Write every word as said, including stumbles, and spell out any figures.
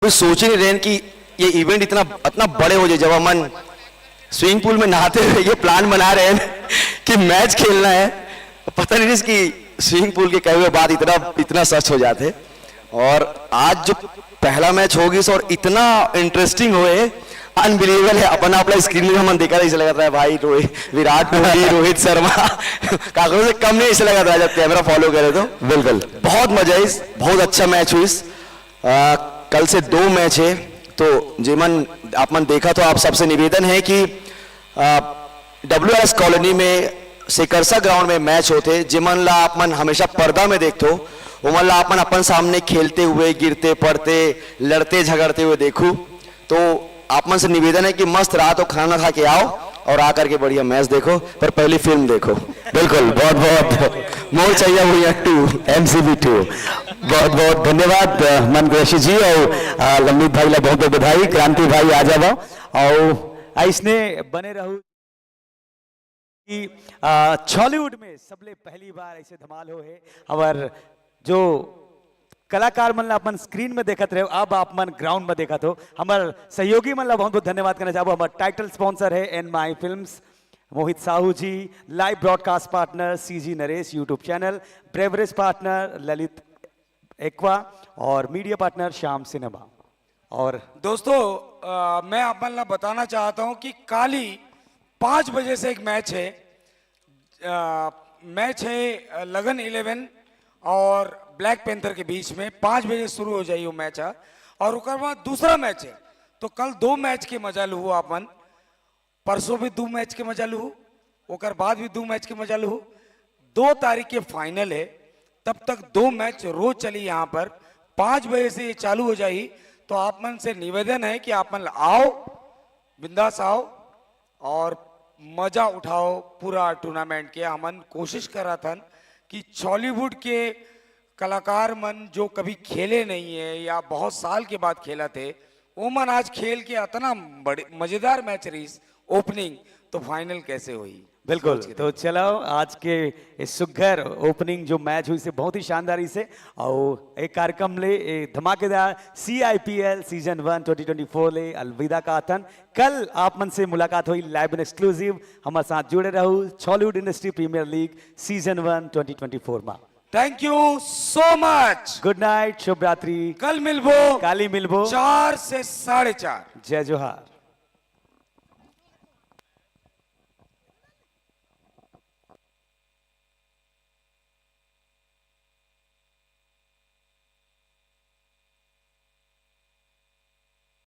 कोई सोच ही नहीं रहे हैं कि ये इवेंट इतना इतना बड़े हो जाए। जब हमन स्विमिंग पूल में नहाते हुए ये प्लान बना रहे हैं कि मैच खेलना है, पता नहीं कि स्विमिंग पूल के कहे हुए बात इतना इतना सच हो जाते। और आज जो पहला मैच होगी और इतना इंटरेस्टिंग होए, अनबिलीवेबल है। अपन आपला स्क्रीन में हमन देखा ऐसे लगत रहा है भाई, रोहित, विराट कोहली, रोहित शर्मा काकरो से कम नहीं ऐसे लगत रहा जब कैमरा फॉलो करे तो। बिल्कुल। बहुत मजा आइस, बहुत अच्छा मैच हुई। कल से दो मैच है, तो जेमन आप मन देखा तो आप सबसे निवेदन है कि डब्ल्यू एस कॉलोनी में सेकरसा ग्राउंड में मैच होते, जेमन ला आप मन हमेशा पर्दा में देखथो, ओमन ला आप मन अपन सामने खेलते हुए, गिरते पड़ते, लड़ते झगड़ते हुए देखू। तो आप मन से निवेदन है कि मस्त रात को खाना खा के आओ और आ करके बढ़िया मैच देखो, पर पहली फिल्म देखो। बिल्कुल। बहुत बहुत मोर चैया भुइयां टू, एमसीबी टू। बहुत बहुत धन्यवाद, अ, मन कुरैशी जी और, अ, लवनीत भाई ला बहुत बहुत बधाई। क्रांति भाई आ जावा और अइसने बने रहू कि, अ, छॉलीवुड में सबले पहली बार ऐसे धमाल हो है। हमर जो कलाकार मन ला अपन स्क्रीन में देखत रहे, अब आप मन ग्राउंड में देखत हो। हमर सहयोगी मन ला बहुत बहुत धन्यवाद करना चाहबो। हमर टाइटल स्पॉन्सर है N my films, Mohit Sahu ji, live broadcast partner CG Naresh YouTube channel, beverage partner Lalit aqua और मीडिया पार्टनर श्याम सिनेमा। और दोस्तों, अ, मैं आप मन ला बताना चाहता हूं कि काली पाँच बजे से एक मैच है। अ, मैच है, अ, लगन इलेवन और ब्लैक पैंथर के बीच में। पाँच बजे शुरू हो जाई वो मैच ह। और ओकर बाद दूसरा मैच है, तो कल दो मैच के मजा लुहू आप मन। परसों भी दो मैच के मजा लुहू, ओकर बाद भी दो मैच के मजा लुहू। दो तारीख के फाइनल है, तब तक दो मैच रोज चली यहाँ पर। पाँच बजे से ये चालू हो जाई, तो आप मन से निवेदन है कि आप मन आओ, बिंदास आओ और मजा उठाओ पूरा टूर्नामेंट के। हमन कोशिश करत हन कि छॉलीवुड के कलाकार मन जो कभी खेले नहीं है या बहुत साल के बाद खेलत हे, ओमन आज खेल के अतना बड़े मजेदार मैच रहीस ओपनिंग, तो फाइनल कैसे होही? बिल्कुल। सोच के तो देखो। चलो, आज के इस सुघर ओपनिंग जो मैच हुई से बहुत ही शानदार ही से, और एक कार्यक्रम ले, एक धमाकेदार सीआईपीएल season one twenty twenty four ले अलविदा कहत हन। कल आप मन से मुलाकात हुई लाइव एंड एक्सक्लूसिव। हमारे साथ जुड़े रहू Chhollywood industry premier league season one twenty twenty four में। Thank you so much। Good night, शुभ रात्रि। कल मिलबो। काली मिलबो। चार से साढ़े चार। जय जोहार।